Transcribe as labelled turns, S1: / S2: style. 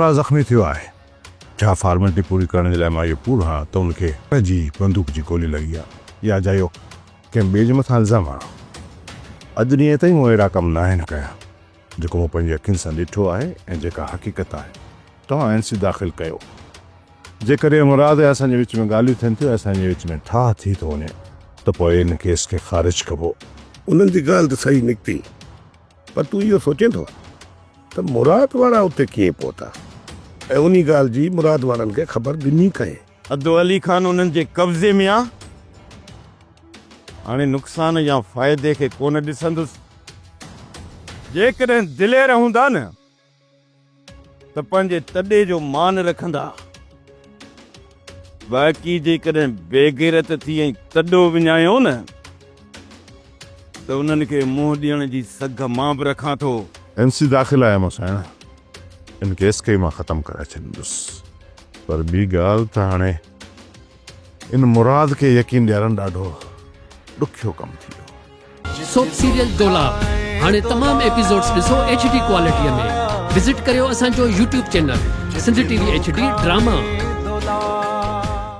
S1: همراهه زخمي ٿيو آهي. ڇا فارملٽي پوري ڪرڻ جي لاء مان اهو ڪوڙ هڻان ته ان کي پنهنجي بندوق جي گولي لڳي آهي يا اجايو ڪنهن ٻئي جي مٿان الزام هڻان؟ اڄ ڏينهن تائين مون اهڙا ڪم ناهن ڪيا، جيڪو مون پنهنجي اکين سان ڏٺو آهي ۽ جيڪا حقيقت آهي. توهان اين سي داخل ڪيو. جيڪڏهن مراد ۽ اسان جي وچ ۾ ڳالهيون ٿين ٿيون ۽ اسان جي وچ ۾ ٺاهه ٿي ٿو وڃي ته پوء ان ڪيس کي خارج ڪبو.
S2: انهن جي ڳالهه ته صحيح نڪتي پر تون اهو سوچين ٿو ته مراد وارا اتي ڪيئن پهتا ۽ انهي ڳالهه جي مراد وارن کي خبر ڏني ڪنهن؟
S3: ادو علي خان انهن جي قبضي ۾ آ. هاڻي نقصان يا فائدي کي ڪونه ڏسندس. جيڪڏهن دلير هوندا نه ته پنهنجي تڏي جو مان رکندا. باقي جيڪڏهن بيغيرت ٿي ۽ تڏو وڃايو نه ته انهن کي منهن ڏيڻ جي سگهه مان به رکان ٿو.
S1: اين سي داخل آهي مون سائڻ. ان ڪيس کي ئي مان ختم ڪرائي ڇڏيندس. پر ٻي ڳالهه ته هاڻي ان مراد کي يقين ڏيارڻ ڏاڍو ڏکيو ڪم ٿي ويو.
S4: سوپ سيريل دولاب هاڻي تمام ايپيسوڊز ڏسو ايڇ ڊي ڪوالٽي ۾ وزٽ ڪريو اسان جو YouTube channel Sindh T V H D drama.